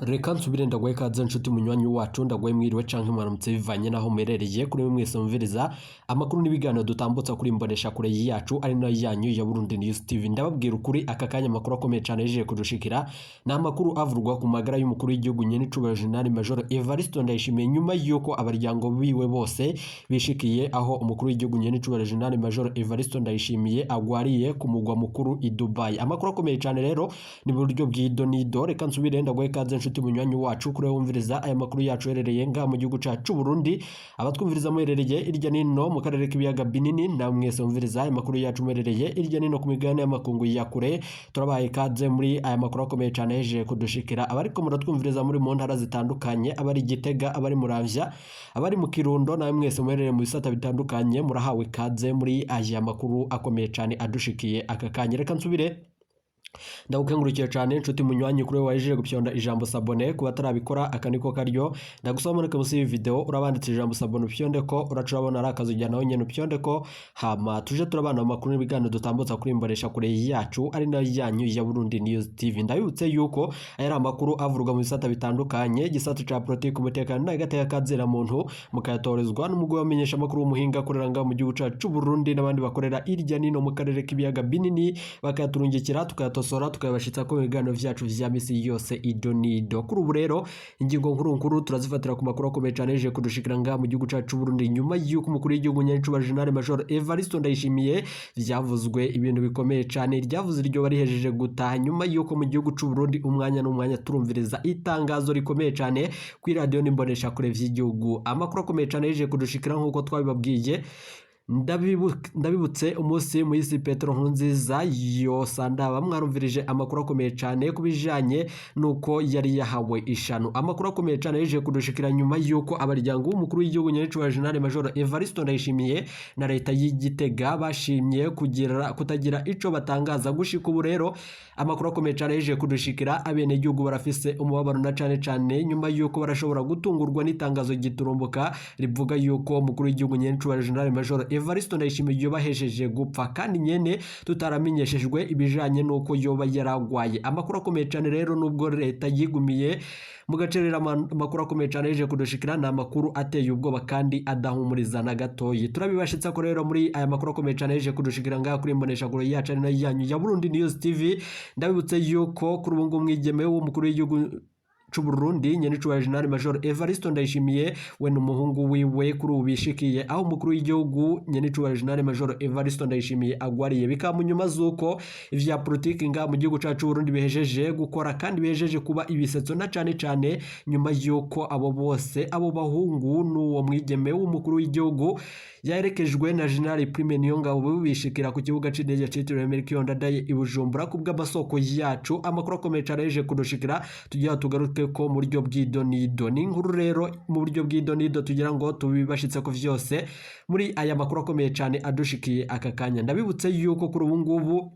Reka nsubire ndaguhe ikaze nshuti munywanyi wacu, ndaguhe mwiriwe canke mwaramutse bivanye naho muherereye. Kuri mwe mwese mumviriza amakuru n'ibiganiro dutambutsa kuri imbonesha kure yacu ari nayo yanyu ya Burundi News TV. Ndababwira ukuri, aka kanya amakuru akomeye cane yaje kudushikira ni amakuru avurwa ku magara y'umukuru w'igihugu nyenicubahiro General Major Evariste Ndayishimiye, nyuma y'uko abaryango biwe bose bishikiye aho umukuru w'igihugu nyenicubahiro General Major Evariste Ndayishimiye agwariye ku mugwa mukuru i Dubai. Amakuru akomeye cane rero ni buryo bw'ido nido. Reka nsubire ndaguhe ikaze nshuti munywanyi wacu kuri wumviriza aya makuru yacu herereye ngaha mu gihugu cacu Burundi, abatwumviriza muherereye irya nino mu karere k'ibiyaga binini, na mwese mumviriza aya makuru yacu muherereye irya nino ku migabane y'amakungu ya kure, turabahaye ikaze muri aya makuru akomeye cane yejeje kudushikira. Abariko muratwumviriza muri mu ntara zitandukanye, abari Gitega, abari Muramvya, abari mu Kirundo, nawe mwese muherereye mu bisata bitandukanye, murahawe ikaze muri aya makuru akomeye cane adushikiye aka kanya. Reka nsubire ndagukengurukiye cyane nshuti munywanyi kuri waje gupyonda ijambo s'abonner. Kuba atarabikora, aka niko karyo ndagusaba muri munsi y'iyi video urabanditse ijambo s'abonner, upyonde ko uraca urabona ari akazu ujyana nawe nyene upyonde ko, hama tuje turabana mu makuru n'ibiganiro dutambutsa kuri imbonesha kure yacu ari nayo yanyu ya Burundi News TV. Ndabibutse yuko aya ari amakuru avurwa mu bisata bitandukanye, igisata ca politiki, umutekano n'agateka kazira muntu, mukayatorezwa n'umugwi wamenyesha amakuru w'umuhinga akorera ngaho mu gihugu cacu Burundi n'abandi bakorera irya nino mu karere k'ibiyaga binini, bakayaturungikira tukayatosora, tukayabashitsa ko ibiganiro vyacu vya misi yose ido nido. Kuri ubu rero ingingo nkuru nkuru turazifatira ku makuru akomeye cane yeje kudushikira ngaha mu gihugu cacu Burundi, nyuma y'uko umukuru w'igihugu nyacuba General Major Evariste Ndayishimiye vyavuzwe ibintu bikomeye cane, ryavuze iryo barihejeje gutaha, nyuma y'uko mu gihugu c'u Burundi umwanya n'umwanya turumviriza itangazo rikomeye cane kuri radio n'imbonesha kure vy'igihugu. Amakuru akomeye cane yeje kudushikira nk'uko twabibabwiye. Ndabibutse umunsi muhisi Petero Nkurunziza yosanda mwarumvirije amakuru akomeye cyane ku bijanye nuko yari yahawe ishano. Amakuru akomeye cyane yaje kudushikira nyuma y'uko abaryango w'umukuru w'igihugu nyenicubahiro General Major Evariste Ndayishimiye na leta y'Igitega bashimye kugira kutagira ico batangaza gushika ubu. Rero amakuru akomeye cyane yaje kudushikira, abenegihugu barafise umubabaro na cane cane nyuma y'uko barashobora gutungurwa n'itangazo giturumbuka rivuga yuko umukuru w'igihugu nyenicubahiro General Major Evariste Ndayishimiye yobahejeje gupfa, kandi nyene tutaramenyeshejwe ibijanye n'uko yoba yaragwaye. Amakuru akomeye cyane rero, nubwo leta yigumiye mu gace, rero amakuru akomeye cyane yaje kudushikira ni amakuru ateye ubwoba kandi adahumuriza na gatoyi. Turabibashitsa ko rero muri aya makuru akomeye cyane yaje kudushikira ngaha kuri imbonesha kure yacu ari nayo yanyu ya Burundi News TV. Ndabibutse yuko kuri ubu ngubu umwigeme w'umukuru w'igihugu c'u Burundi nyenicubahiro General Major Evariste Ndayishimiye we n'umuhungu wiwe kuri ubu bishikiye aho umukuru w'igihugu nyenicubahiro General Major Evariste Ndayishimiye agwariye, bikaba mu nyuma z'uko ivya politiki ngaha mu gihugu cacu Burundi bihejeje gukora kandi bihejeje kuba ibisetso, na cane cane nyuma y'uko abo bose, abo bahungu n'uwo mwigeme w'umukuru w'igihugu yaherekejwe na General Prime Niyongabo, bishikira ku kibuga c'indege citiriwe Melchior Ndadaye i Bujumbura. Ku bw'amasoko yacu, amakuru akomeye cane yaje kudushikira tugira tugaruke ko mu buryo bw'idonido. Ni inkuru rero mu buryo bw'idonido tugira ngo tubibashitse ko vyose muri aya makuru akomeye cane adushikiye aka kanya. Ndabibutse yuko kuri ubu ngubu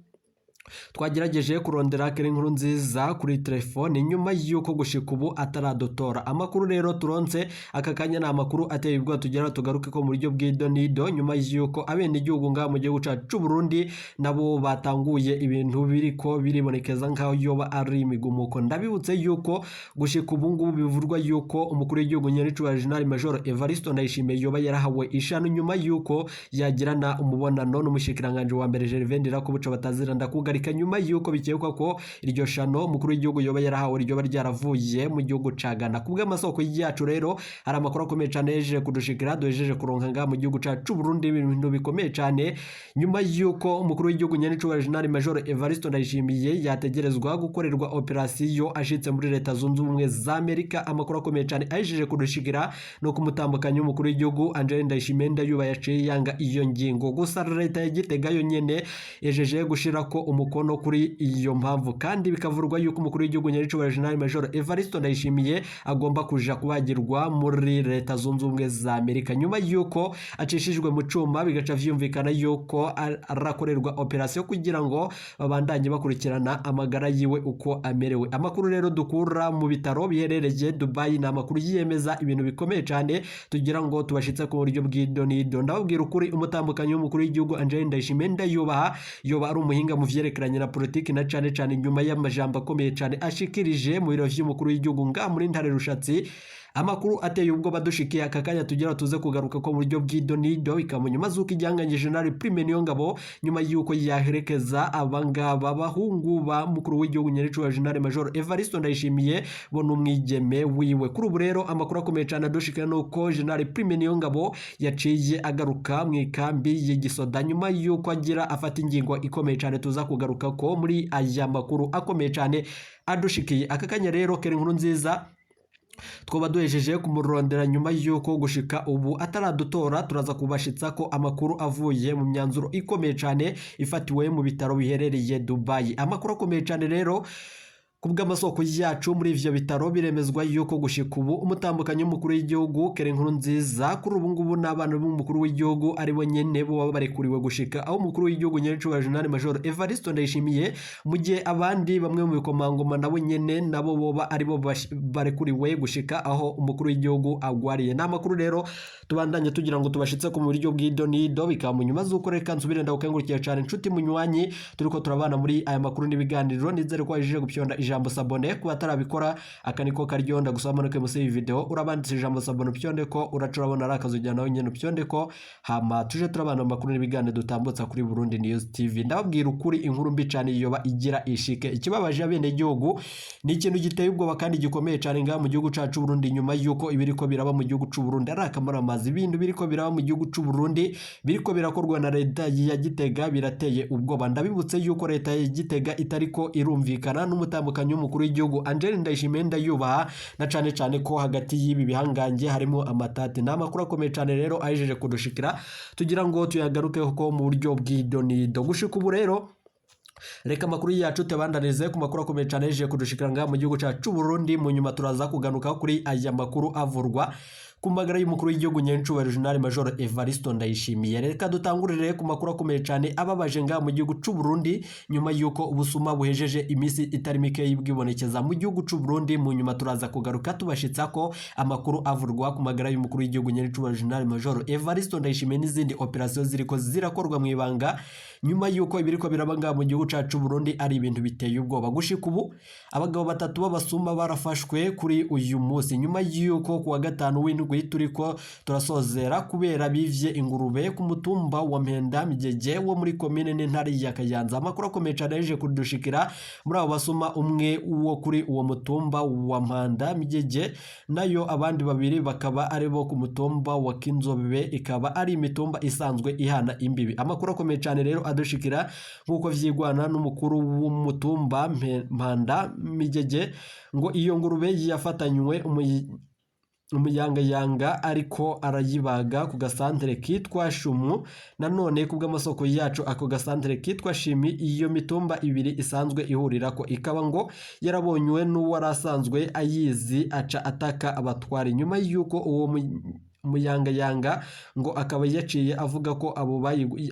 twagerageje kurondera kera inkuru nziza kuri telefone, nyuma y'uko gushika ubu ataradotora. Amakuru rero turonse aka kanya ni amakuru ateye ubwoba, tugira tugaruke ko mu buryo bw'idonido, nyuma y'uko abenegihugu ngaha mu gihugu cacu c'u Burundi nabo batanguye ibintu biriko biribonekeza nkaho yoba ari imigumuko. Ndabibutse yuko gushika ubu ngubu bivurwa yuko umukuru w'igihugu nyenicubahiro General Major Evariste Ndayishimiye yoba yarahawe ishano nyuma y'uko yagirana umubonano n'umushikiranganje wa mbere Gervais Ndirakobuca batazira ndakugarika, nyuma y'uko bikekwa ko iryo shano umukuru w'igihugu yoba yarahawe ryoba ryaravuye mu gihugu ca Ghana. Ku bw'amasoko yacu rero hari amakuru akomeye cane yejeje kudushikira, duhejeje kuronka ngaha mu gihugu cacu Burundi, ibintu bikomeye cane nyuma y'uko umukuru w'igihugu nyenicubahiro General Major Evariste Ndayishimiye yategerezwa gukorerwa operasiyo ashitse muri Leta Zunze Ubumwe za Amerika. Amakuru akomeye cane ahejeje kudushikira no kumutambukanyi w'umukuru w'igihugu Angeline Ndayishimiye Ndayuba yaciye yanga iyo ngingo. Gusa leta ya Gitega yo nyene yejeje gushirako umukono kuri iyo mpamvu, kandi bikavurwa yuko umukuru w'igihugu nyenicubahiro General Major Evariste Ndayishimiye agomba kuja kubagirwa muri Leta Zunze Ubumwe za Amerika nyuma yuko acishijwe mu cuma, bigaca vyumvikana yuko arakorerwa operasiyo kugira ngo babandanye bakurikirana amagara yiwe uko amerewe. Amakuru rero dukura mu bitaro biherereye Dubai ni amakuru yiyemeza ibintu bikomeye cyane tugira ngo tubashitse ku buryo bw'idonido. Ndababwira ukuri, umutambukanyi w'umukuru w'igihugu Angeline Ndayishimiye Ndayubaha yoba ari umuhinga mu vyerekeye vyerekeranye na politiki na cane cane nyuma y'amajambo akomeye cane ashikirije mu biro vy'umukuru w'igihugu nga muri Ntare Rushatsi. Amakuru ateye ubwoba dushikiye aka kanya tugira tuze kugaruka ko mu buryo bw'idonido, bikaba mu nyuma z'uko iryanganye General Prime Niyongabo nyuma y'uko yaherekeza abangaba bahungu ba mukuru w'igihugu nyericuba General Major Evariste Ndayishimiye bo n'umwigeme wiwe. Kuri ubu rero amakuru akomeye cyane adushikira nuko General Prime Niyongabo yaciye agaruka mu ikambi y'igisoda nyuma y'uko agira afata ingingo ikomeye cyane tuza kugaruka ko muri aya makuru akomeye cyane adushikiye aka kanya. Rero kera inkuru nziza twaba duhejeje kumurondera nyuma y'uko gushika ubu ataradutora, turaza kubashitsa ko amakuru avuye mu myanzuro ikomeye cyane ifatiwe mu bitaro biherereye Dubai. Amakuru akomeye cyane rero kubw'amasoko yacu muri ivyo bitaro biremezwa yuko gushika ubu umutambukanyi w'umukuru w'igihugu Kere Nkuru Nziza kuri ubu ngubu n'abana b'umukuru w'igihugu ari bo nyene bo baba barekuriwe gushika aho umukuru w'igihugu nyericuba General Major Evariste Ndayishimiye, mu gihe abandi bamwe mu bikomangoma nabo nyene nabo boba ari bo barekuriwe gushika aho umukuru w'igihugu agwariye. Ni amakuru rero tubandanye tugira ngo tubashitse ku buryo bw'idonido, bikaba mu nyuma z'uko reka nsubire ndagukengurukira cyane inshuti munywanyi turiko turabana muri aya makuru n'ibiganiro. Nizere ko wajije gupyonda ijambo s'abonner. Kuba atarabikora, aka niko karyonda gusa manuke munsi y'iyi video urabanditse ijambo s'abonner, upyonde ko uraca urabona ari akazu nawe nyene upyonde ko, hama tuje turabana mu makuru n'ibiganiro dutambutsa kuri Burundi News TV. Ndababwira ukuri, inkuru mbi cyane yoba igira ishike ikibabaje abene gihugu ni ikintu giteye ubwoba kandi gikomeye cyane ngaha mu gihugu cacu Burundi, nyuma yuko ibiriko biraba mu gihugu c'u Burundi ari akamaramazi. Ibintu biriko biraba mu gihugu c'u Burundi biriko birakorwa na leta ya Gitega birateye ubwoba. Ndabibutse yuko leta ya Gitega itariko irumvikana n'umutambukanyi w'umukuru w'igihugu Angel Ndayishimiye Ndayubaha, na cane cane ko hagati y'ibi bihangange harimo amatati. Ni amakuru akomeye cyane rero ahejeje kudushikira tugira ngo tuyagarukeho ko mu buryo bw'idonido. Gushika ubu rero reka amakuru yacu tubandanize ku makuru akomeye cyane yaje kudushikira ngaha mu gihugu cyacu Burundi. Mu nyuma turaza kugaruka kuri aya makuru avurwa ku magara y'umukuru w'igihugu nyencubahiro General Major Evariste Ndayishimiye. Reka dutangurire ku makuru akomeye cyane ababaje ngaha mu gihugu c'u Burundi nyuma y'uko ubusuma buhejeje iminsi itari mike bwibonekeza mu gihugu c'u Burundi. Mu nyuma turaza kugaruka tubashitsa ko amakuru avurwa ku magara y'umukuru w'igihugu nyencubahiro General Major Evariste Ndayishimiye n'izindi operation ziriko zirakorwa mu ibanga nyuma y'uko ibiriko biraba ngaha mu gihugu cacu Burundi ari ibintu biteye ubwoba. Gushika ubu abagabo batatu b'abasuma barafashwe kuri uyu munsi nyuma y'uko kuwa gatanu w'indwi turiko turasozera kubera bivye ingurube ku mutumba wa Mpenda Migege wo muri komine n'intare ya Kayanza. Amakuru akomeye cyane yaje kudushikira muri abo basuma, umwe wo kuri uwo mutumba wa Mpanda Migege nayo abandi babiri bakaba ari bo ku mutumba wa Kinzobe, ikaba ari imitumba isanzwe ihana imbibi. Amakuru akomeye cyane rero adushikira nk'uko vyigwana n'umukuru w'umutumba Mpanda Migege, ngo iyo ngurube yafatanywe umuyangayanga ariko arayibaga ku gasantere kitwa Shumu. Nanone ku bw'amasoko yacu ako gasantere kitwa Shimi iyo mitumba ibiri isanzwe ihurirako, ikaba ngo yarabonywe n'uwari asanzwe ayizi aca ataka abatwara nyuma y'uko uwo muyangayanga ngo akaba yaciye avuga ko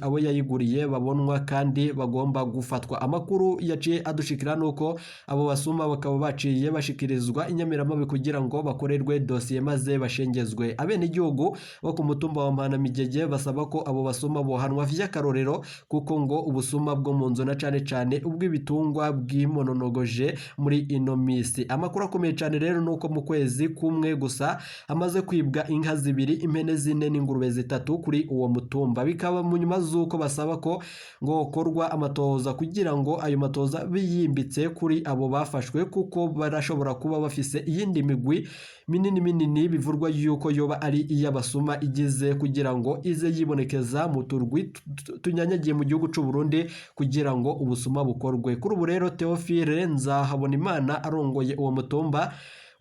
abo yayiguriye babonwa kandi bagomba gufatwa. Amakuru yaciye adushikira nuko abo basuma bakaba baciye bashikirizwa inyamiramabi kugira ngo bakorerwe dosiye maze bashengezwe. Abenegihugu bo ku mutumba wa Mpana Migege basaba ko abo basuma bohanwa vy'akarorero, kuko ngo ubusuma bwo mu nzu na cane cane ubw'ibitungwa bwimononogoje muri ino misi. Amakuru akomeye cane rero nuko mu kwezi kumwe gusa hamaze kwibwa inka zibiri, impene zine n'ingurube zitatu kuri uwo mutumba. Bikaba mu nyuma z'uko basaba ko ngo hokorwa amatohoza kugira ngo ayo matohoza biyimbitse kuri abo bafashwe, kuko barashobora kuba bafise iyindi migwi minini minini bivurwa yuko yoba ari iy'abasuma igize kugira ngo ize yibonekeza mu turwi tunyanyagiye mu gihugu c'u Burundi kugira ngo ubusuma bukorwe. Kuri ubu rero Theophile Nzahabonimana arongoye uwo mutumba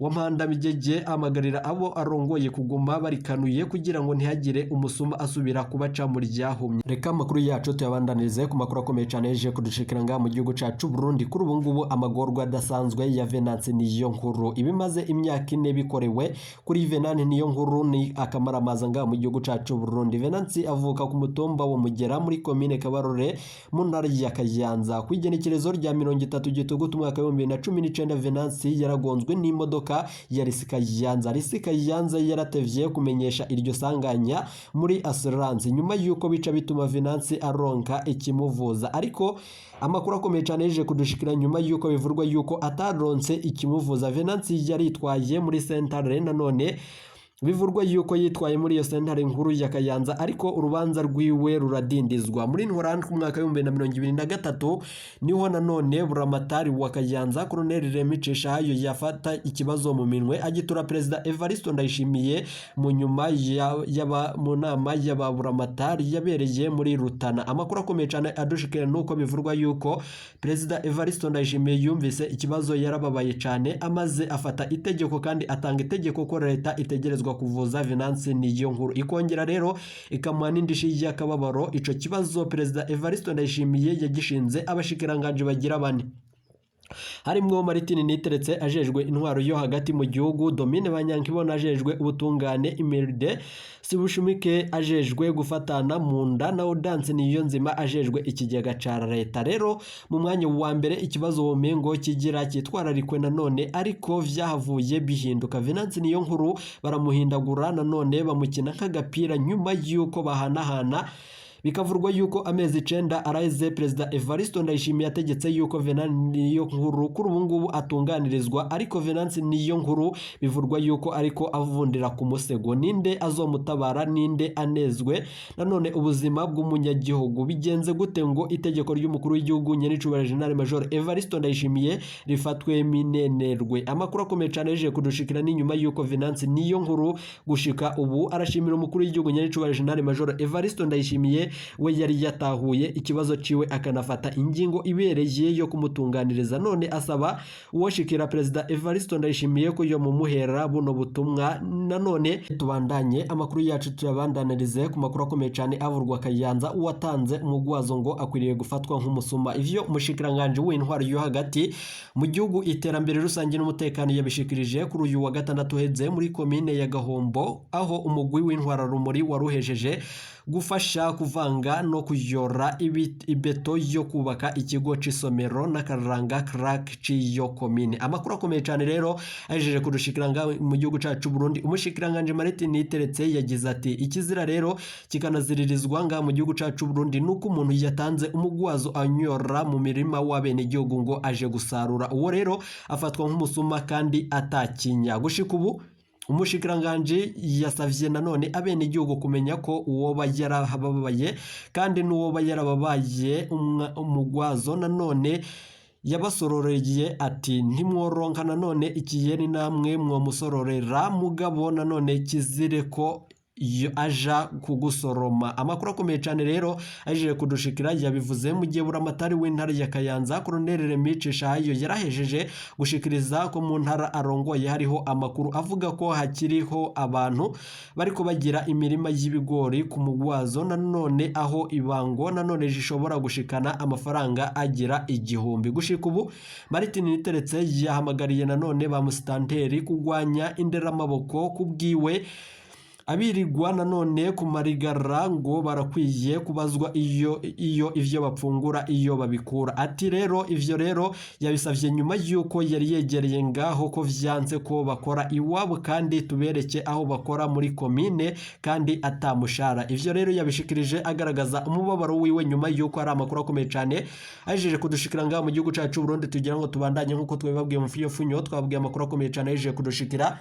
wa Mpanda Migege amagarira abo arongoye kuguma barikanuye kugira ngo ntihagire umusuma asubira kubaca mu ryahumye. Reka amakuru yacu tuyabandanirize ku makuru akomeye cyane yaje kudushikira ngaha mu gihugu cacu Burundi. Kuri ubu ngubu amagorwa adasanzwe ya Venance Niyonkuru, ibimaze imyaka ine bikorewe kuri Venance Niyonkuru ni akamaramaza ngaha mu gihugu cacu Burundi. Venance avuka ku mutumba wa Mugera muri komine Kabarore mu ntara ya Kayanza. Ku igenekerezo rya 30 Gitugutu umwaka wa 2019 Venance yaragonzwe n'imodoka imodoka ya Risikayanza. Risikayanza yaratevye kumenyesha iryo sanganya muri assurance, nyuma yuko bica bituma Venance aronka ikimuvuza. Ariko amakuru akomeye cyane yaje kudushikira nyuma yuko bivurwa yuko ataronse ikimuvuza, Venance yaritwaye muri sentare. Nanone bivurwa yuko yitwaye muri iyo sentare nkuru ya Kayanza, ariko urubanza rwiwe ruradindizwa. Muri Ntwarante ku mwaka w'2023 niho nanone buramatari wa Kayanza, Colonel Remy Cishahayo, yafata ikibazo mu minwe agitura Perezida Evariste Ndayishimiye mu nyuma yaba mu nama y'ababuramatari yabereye muri Rutana. Amakuru akomeye cyane adushikira nuko bivurwa yuko Perezida Evariste Ndayishimiye yumvise ikibazo, yarababaye cyane, amaze afata itegeko kandi atanga itegeko ko leta itegerezwa kuvuza Venance Niyo Nkuru, ikongera rero ikamuha n'indishi y'akababaro. Ico kibazo Perezida Evariste Ndayishimiye yagishinze abashikiranganje bagira bane, harimwo Martin Niteretse ajejwe intwaro yo hagati mu gihugu, Domine Banyankibona ajejwe ubutungane, Imiride Sibushumike ajejwe gufatana mu nda na Odanse Niyonzima ajejwe ikigega ca leta. Rero mu mwanya wa mbere ikibazo womengo kigira kitwararikwe nanone, ariko vyahavuye bihinduka. Venance Niyonkuru baramuhindagura, nanone bamukina nk'agapira nyuma y'uko bahanahana. Bikavurwa yuko amezi 9 araheze Perezida Evariste Ndayishimiye ategetse yuko Venance Niyonkuru kuri ubu ngubu atunganirizwa, ariko Venance Niyonkuru bivurwa yuko ariko avundira ku musego. Ninde azomutabara? Ninde anezwe nanone ubuzima bw'umunyagihugu? Bigenze gute ngo itegeko ry'umukuru w'igihugu nyenicubahiro General Major Evariste Ndayishimiye rifatwe minenerwe? Amakuru akomeye cyane yaje kudushikira ni nyuma yuko Venance Niyonkuru gushika ubu arashimira umukuru w'igihugu nyenicubahiro General Major Evariste Ndayishimiye, we yari yatahuye ikibazo ciwe akanafata ingingo ibereye yo kumutunganiriza. None asaba uwoshikira Perezida Evariste Ndayishimiye ko yo mumuhera buno butumwa. Nanone tubandanye amakuru yacu, tuyabandanirize ku makuru akomeye cyane avurwa Kayanza. Uwatanze umugwazo ngo akwiriye gufatwa nk'umusuma. Ivyo umushikiranganje w'intwaro yo hagati mu gihugu, iterambere rusange n'umutekano yabishikirije kuri uyu wa gatandatu uheze muri komine ya Gahombo, aho umugwi w'intwararumuri waruhejeje gufasha kuvanga no kuyora ibeto yo kubaka ikigo c'isomero n'akaranga crack c'iyo komine. Amakuru akomeye cyane rero ahejeje kudushikiranga mu gihugu cacu Burundi, umushikiranganje Martin Niteretse yagize ati: "Ikizira rero kikanaziririzwa nga mu gihugu cacu Burundi nuko umuntu yatanze umugwazo anyora mu mirima w'abenegihugu ngo aje gusarura, uwo rero afatwa nk'umusuma kandi atakinya." Gushika ubu umushikiranganje yasavye nanone abenegihugu kumenya ko uwoba yarababaye kandi n'uwoba yarababaye umugwazo. Nanone yabasororeye ati: "Ntimworonka nanone ikiyeri namwe mwomusororera, mugabo nanone kizire ko iyo aja kugusoroma." Amakuru akomeye cyane rero aje kudushikira yabivuze mu gihe buramatari w'intara ya Kayanza, Colonel Remy Cishahayo, yarahejeje gushikiriza ko mu ntara arongoye hariho amakuru avuga ko hakiriho abantu bariko bagira imirima y'ibigori ku mugwazo, nanone aho ibango nanone zishobora gushikana amafaranga agira 1000. Gushika ubu Martin Niteretse yahamagariye nanone ba musitanteri kugwanya inderamaboko. Kubwiwe, abirigwa nanone ku marigara ngo barakwiye kubazwa iyo ivyo bapfungura iyo babikura. Ati rero ivyo rero yabisavye nyuma yuko yari yegereye ngaho ko vyanse ko bakora iwabo kandi tubereke aho bakora muri komine kandi atamushara. Ivyo rero yabishikirije agaragaza umubabaro wiwe nyuma yuko ari amakuru akomeye cyane ajeje kudushikira ngaho mu gihugu cacu Burundi. Tugira ngo tubandanye nkuko twabibabwiye mu fiyo funyo, twababwiye amakuru akomeye cyane ajeje kudushikira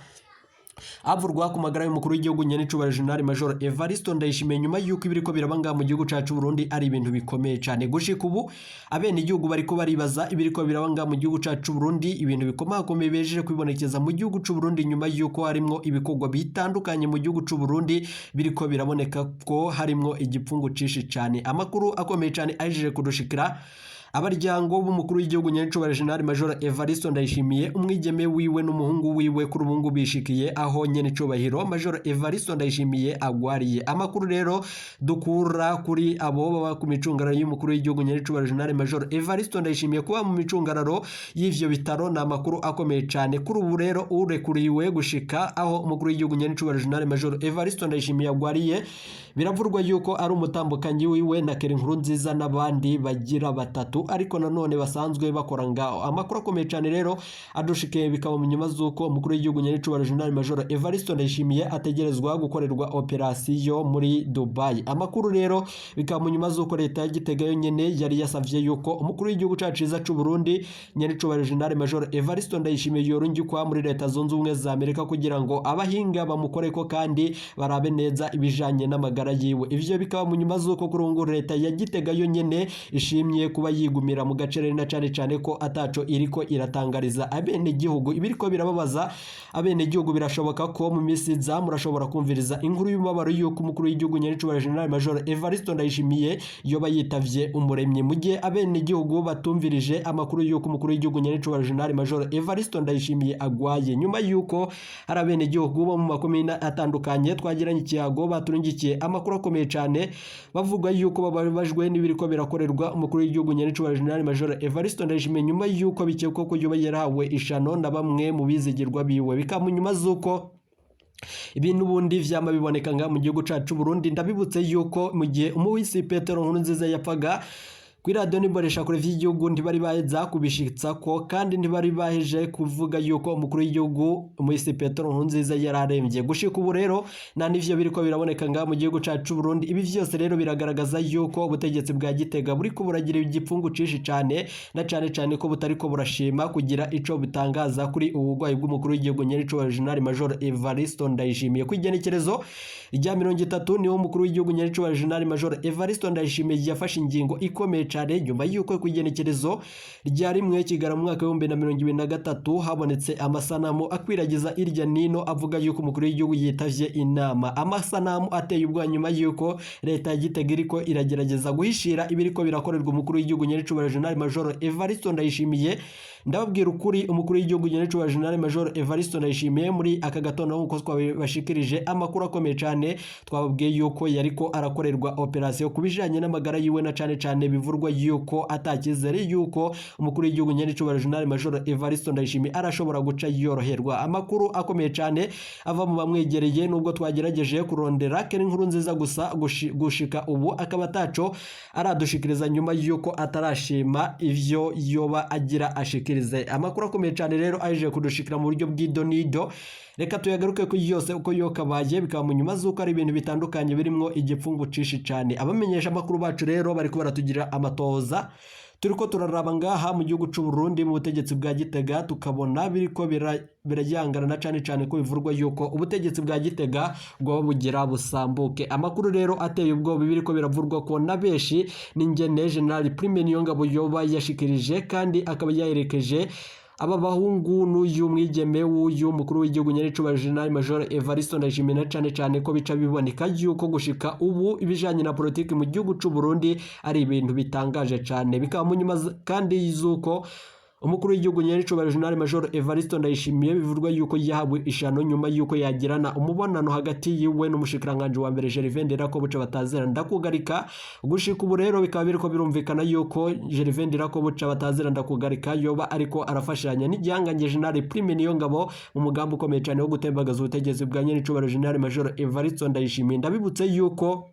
avurwa ku magara y'umukuru w'igihugu nyenicubahiro General Major Evariste Ndayishimiye, nyuma yuko ibiriko biraba ngaha mu gihugu cacu Burundi ari ibintu bikomeye cyane. Gushika ubu abene igihugu bariko baribaza ibiriko biraba ngaha mu gihugu cacu Burundi, ibintu bikomakomeye bejeje kwibonekeza mu gihugu c'u Burundi, nyuma yuko harimwo ibikorwa bitandukanye mu gihugu c'u Burundi biriko biraboneka ko harimwo igipfungu cishi cyane. Amakuru akomeye cyane ajeje kudushikira, abaryango b'umukuru w'igihugu nyenicubahiro General Major Evariste Ndayishimiye, umwigeme wiwe n'umuhungu wiwe, kuri ubu ngubu bishikiye aho nyenicubahiro Major Evariste Ndayishimiye agwariye. Amakuru rero dukura kuri abo baba ku micungararo y'umukuru w'igihugu nyenicubahiro General Major Evariste Ndayishimiye, kuba mu micungararo y'ivyo bitaro, ni amakuru akomeye cyane. Kuri ubu rero urekuriwe gushika aho umukuru w'igihugu nyenicubahiro General Major Evariste Ndayishimiye agwariye Biravurwa yuko ari umutambukanyi wiwe na Keri Nkurunziza n'abandi bagira batatu, ariko nanone basanzwe bakora ngaho. Amakuru akomeye cyane rero adushikiye bikaba mu nyuma z'uko umukuru w'igihugu nyenicubahiro General Major Evariste Ndayishimiye ategerezwa gukorerwa operasiyo muri Dubai. Amakuru rero bikaba mu nyuma z'uko leta ya Gitega yonyene yari yasavye yuko umukuru w'igihugu cacu ciza c'u Burundi nyenicubahiro General Major Evariste Ndayishimiye yorungikwa muri Leta Zunze Ubumwe za Amerika kugira ngo abahinga bamukoreko kandi barabe neza ibijanye n'amagara yiwe. Ivyo bikaba mu nyuma z'uko kuri ubu ngubu leta ya Gitega yonyene ishimye kuba yigumira mu gacerere, na cane cane ko ataco iriko iratangariza abenegihugu. Ibiriko birababaza abenegihugu, birashoboka ko mu minsi iza murashobora kumviriza inkuru y'umubabaro y'uko umukuru w'igihugu nyenicubahiro General Major Evariste Ndayishimiye yoba yitavye umuremyi, mu gihe abenegihugu batumvirije amakuru y'uko umukuru w'igihugu nyenicubahiro General Major Evariste Ndayishimiye agwaye, nyuma y'uko hari abenegihugu bo mu makomine atandukanye twagiranye ikiyago baturungikiye amakuru akomeye cyane bavuga yuko bababajwe n'ibiriko birakorerwa umukuru w'igihugu nyenicubahiro General Major Evariste Ndayishimiye, nyuma y'uko bikekwa ko yoba yarahawe ishano na bamwe mu bizigirwa biwe. Bikaba mu nyuma z'uko ibintu ubundi vyama biboneka nga mu gihugu cacu Burundi. Ndabibutse yuko mu gihe umuhisi Petero Nkurunziza yapfaga, kuri radiyo n'imboneshakure vy'igihugu ntibari baheza kubishitsa ko, kandi ntibari baheje kuvuga yuko umukuru w'igihugu umuhisi Petero Nkurunziza yararembye. Gushika ubu rero nta n'ivyo biriko biraboneka ngaha mu gihugu cacu Burundi. Ibi vyose rero biragaragaza yuko ubutegetsi bwa Gitega buriko buragira igipfungu cinshi cane, na cane cane ko butariko burashima kugira ico butangaza kuri ubu burwayi bw'umukuru w'igihugu nyenicubahiro General Major Evariste Ndayishimiye. Ku igenekerezo rya 30 niho umukuru w'igihugu nyenicubahiro General Major Evariste Ndayishimiye yafashe ingingo ikomeye cane, nyuma y'uko ku igenekerezo rya 1 Kigarama mu mwaka w'2023 habonetse amasanamu akwiragiza irya nino avuga yuko umukuru w'igihugu yitavye inama. Amasanamu ateye ubwoba, nyuma y'uko leta ya Gitega iriko iragerageza guhishira ibiriko birakorerwa umukuru w'igihugu nyenicubahiro General Major Evariste Ndayishimiye. Ndababwira ukuri, umukuru w'igihugu nyenicubahiro General Major Evariste Ndayishimiye muri aka gatondo, nk'uko twabashikirije amakuru akomeye cane, twababwiye yuko yariko arakorerwa operasiyo ku bijanye n'amagara yiwe, na cane cane bivurwa yuko atakizere yuko umukuru w'igihugu nyenicubahiro General Major Evariste Ndayishimiye arashobora guca yoroherwa. Amakuru akomeye cane ava mu bamwegereye, nubwo twagerageje kurondera Keri Nkurunziza gusa gushika ubu akaba ataco aradushikiriza, nyuma yuko atarashima ivyo yoba agira ashikirize. Amakuru akomeye cane rero aje kudushikira mu buryo bw'idonido, reka tuyagaruke ku yose uko yokabaye. Bikaba mu nyuma z'uko ari ibintu bitandukanye birimwo igipfungu cinshi cane. Abamenyesha amakuru bacu rero bariko baratugira amatoza, turiko turaraba ngaha mu gihugu c'u Burundi mu butegetsi bwa Gitega, tukabona biriko birajyangana, na cane cane ko bivurwa yuko ubutegetsi bwa Gitega bwoba bugira busambuke. Amakuru rero ateye ubwoba biriko biravurwa ko na benshi n'ingene General Prime Niyongabo yoba yashikirije kandi akaba yaherekeje aba bahungu n'uyu mwigeme w'uyu mukuru w'igihugu nyenicubahiro General Major Evariste Ndayishimiye, na cane cane ko bica biboneka yuko gushika ubu ibijanye na politiki mu gihugu c'u Burundi ari ibintu bitangaje cane. Bikaba mu nyuma kandi z'uko umukuru w'igihugu nyenicubahiro General Major Evariste Ndayishimiye bivurwa yuko yahawe ishano nyuma yuko yagirana umubonano hagati yiwe n'umushikiranganje wa mbere Gervais Ndirakobuca batazira ndakugarika. Gushika ubu rero bikaba biriko birumvikana yuko Gervais Ndirakobuca batazira ndakugarika yoba ariko arafashanya n'igihangange General Prime Niyongabo mu mugambi ukomeye cyane wo gutembagaza ubutegetsi bwa nyenicubahiro General Major Evariste Ndayishimiye. Ndabibutse yuko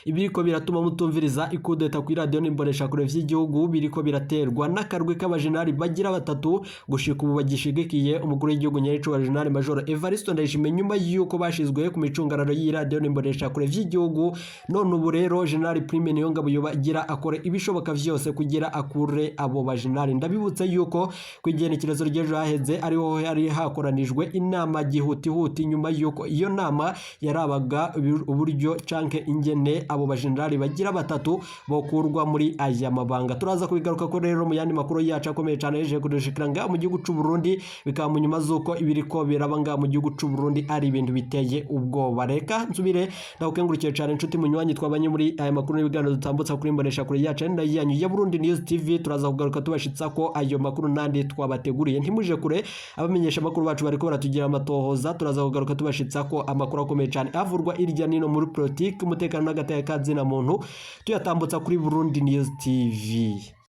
ibiriko biratuma mutumviriza ikudeta kuri radiyo n'imboneshakure vy'igihugu biriko biraterwa n'akarwi k'abajenali bagira batatu gushika ubu bagishigikiye umukuru w'igihugu nyenicubahiro General Major Evariste Ndayishimiye, nyuma y'uko bashizwe ku micungararo y'iradiyo n'imboneshakure vy'igihugu. None ubu rero General Prime Niyongabo yoba agira akore ibishoboka vyose kugira akure abo bajenali. Ndabibutse yuko ku igenekerezo ry'ejo haheze ariho hari hakoranijwe inama gihutihuti, nyuma y'uko iyo nama yarabaga uburyo canke ingene abo bajenerali bagira batatu bokurwa muri aya mabanga. Turaza kubigaruka ko rero mu yandi makuru yacu akomeye cyane yeje kudushikira ngaha mu gihugu c'u Burundi. Bikaba mu nyuma z'uko ibiriko biraba ngaha mu gihugu c'u Burundi ari ibintu biteye ubwoba. Reka nsubire ndagukengurukiye cyane inshuti munywanyi twabanye muri aya makuru n'ibiganiro dutambutsa kuri imbonesha kure yacu ari nayo yanyu ya Burundi News TV. Turaza kugaruka tubashitsa ko ayo makuru nandi twabateguriye. Ntimuje kure, abamenyesha amakuru bacu bariko baratugira amatohoza. Turaza kugaruka tubashitsa ko amakuru akomeye cyane avurwa irya nino muri politiki, umutekano n'agateka na muntu, tuyatambutsa kuri Burundi News TV.